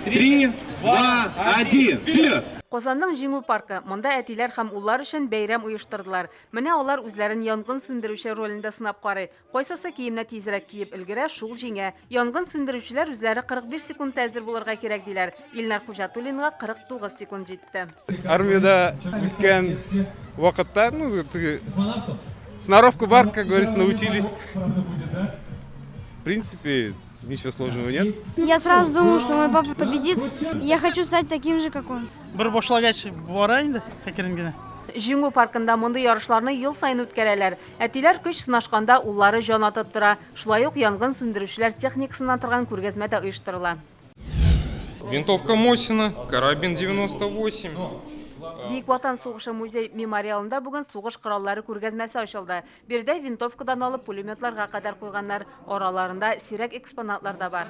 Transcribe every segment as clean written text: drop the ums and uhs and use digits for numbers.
Три, два, один, вперед! Казанның Җиңү паркы. Монда әтиләр һәм уллар өчен бәйрәм оештырдылар. Менә алар үзләрен янгын сүндерүче ролендә сынап карый. Кайсысы киемне тизрәк киеп өлгерә, шул җиңә. Янгын сүндерүчеләр үзләре 45 секундта әзер булырга кирәк, диләр. Илнар Хуҗатуллинга 49 секунд җитте. Армиядә үткән вакытта, ну, теге, сноровка бар, как говорится, научились. В принципе, ничего сложного нет. Я сразу думал, что мой папа победит. Я хочу стать таким же, как он. Бер башлагач бара инде, әкрен генә. Җиңү паркында мондый ярышларны ел саен үткәрәләр. Әтиләр көч сынашканда уллары җан атып тора. Шулай ук янгын сүндерүчеләр техникасыннан торган күргәзмә дә оештырыла. Винтовка Мосина, карабин 98. Бөек Ватан сугышы музей-мемориалында бүген сугыш кораллары күргәзмәсе ачылды. Биредә винтовкадан алып пулеметларга кадәр куйганнар. Араларында сирәк экспонатлар да бар.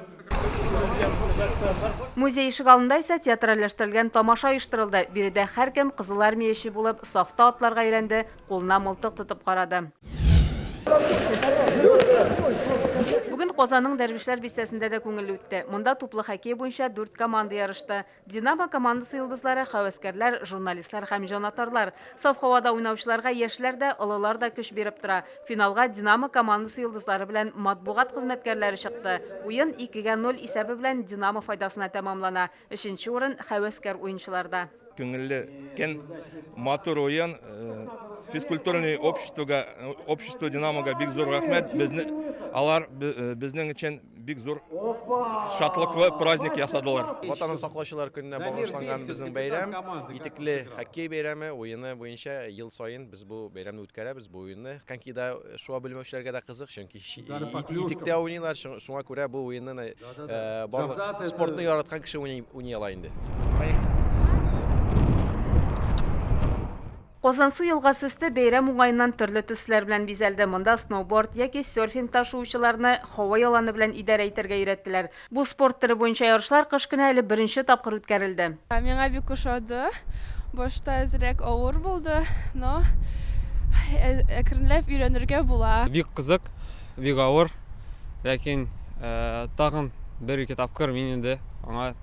Музей ишегалдында исә театральләштерелгән тамаша оештырылды. Биредә һәркем Кызыл Армияче булып, сафта атларга өйрәнде, кулына мылтык тотып карады. Бүген Казанның Дәрвишләр бистәсендә дә күңелле үтте. Монда туплы хоккей буенча дүрт команда ярышты. Динамо командасы йолдызлары, һәвәскәрләр, журналистлар һәм җанатарлар. Саф һавада уйнаучыларга яшьләр дә, олылар да көч биреп тора. Финалга Динамо командасы йолдызлары белән матбугат хезмәткәрләре чыкты. Уен 2 гә 0 исәбе белән Динамо файдасына тәмамлана. Өченче урын һәвәскәр уенчыларда. Күңелле көн, матур уен. Физкультурный обществога, общество Динамога бик зур рәхмәт. Безне алар безнең өчен бик зур шатлыклы праздник ясадылар. Ватанны саклаучылар көненә багышланган безнең бәйрәм, итекле хоккей бәйрәме уены буенча ел саен без бу бәйрәмне үткәрәбез, бу уенны. Конькида шуа белмәүчеләргә дә кызык, чөнки итектә уйныйлар, шуңа күрә бу уенны барлык спортны яраткан кеше уйный ала инде. Казансу елгасы өсте бәйрәм уңаеннан төрле төсләр белән бизәлде. Монда сноуборд яки серфингта шуучыларны һава яланы белән идарә итәргә өйрәттеләр. Бу спорт төре буенча ярышлар кыш көне әле беренче тапкыр үткәрелде. Миңа бик ошады. Башта әзрәк авыр булды, но әкренләп өйрәнергә була. Бик кызык, бик авыр, ләкин тагын бер-ике тапкыр мин инде аңа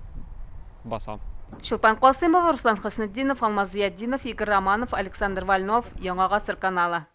басам. Чулпан Касыймова, Руслан Хөснетдинов, Алмаз Зыятдинов, Игорь Романов, Александр Вольнов, Яңа Гасыр каналы.